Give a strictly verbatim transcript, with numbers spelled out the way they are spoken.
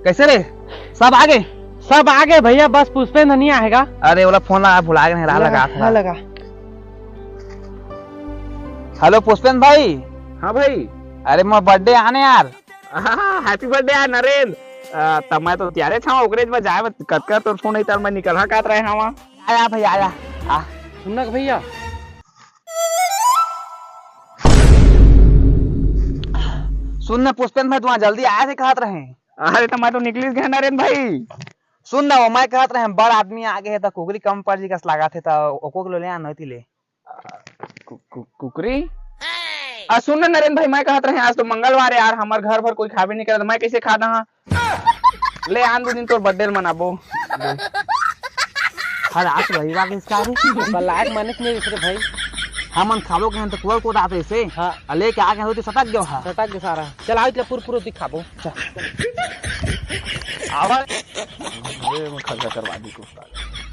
कैसे रे? सब आगे? सब आगे भैया, बस पुष्पेंद्र नहीं आएगा। अरे, ओला फोन लगा, भुला गए, राह लगा, लगा था। हाँ, लगा। हेलो पुष्पेंद्र भाई। हाँ भाई। अरे, मोर बर्थडे आने यार। हाँ, हैप्पी बर्थडे यार नरेंद्र। आ, तब मैं तो तैयारे था, ओकरे में जाए, कतका तोर फोन आई, तब मैं निकल हा कात रहे हवा। आया भाई, आया। आ। सुनना भैया। सुन ना पुष्पेंद्र भाई, तुमने जल्दी आया से कहत रहे। अरे, तो मैं तो निकलिस गया नरेंद्र भाई। सुन ना, वो मैं कहत रहे, बड़ आदमी आगे है, तो कुकरी कम पड़ जी कस लागत है, तो ओको के ले आना होती ले। कु-, कु-, कुकरी? आ, सुन ना नरेंद्र भाई, मैं कहत रहे, आज तो मंगलवार है यार, हमर घर भर कोई खाबे नहीं करत, मैं कैसे खा दहा? ले आन दू दिन तोर बर्थडे मनाबो। हर आज रविवार के इसका रे। बलायक माने के नहीं रे भाई। हमन खाबो के हम तो कुआर को दाते से। हाँ। आ लेके आके होती सटक गयो हा। सटक गयो सारा। चल आओ इतला पूर पूर दिखाबो। चल। आवा। अरे, मैं खर्चा करवा दी कुछ।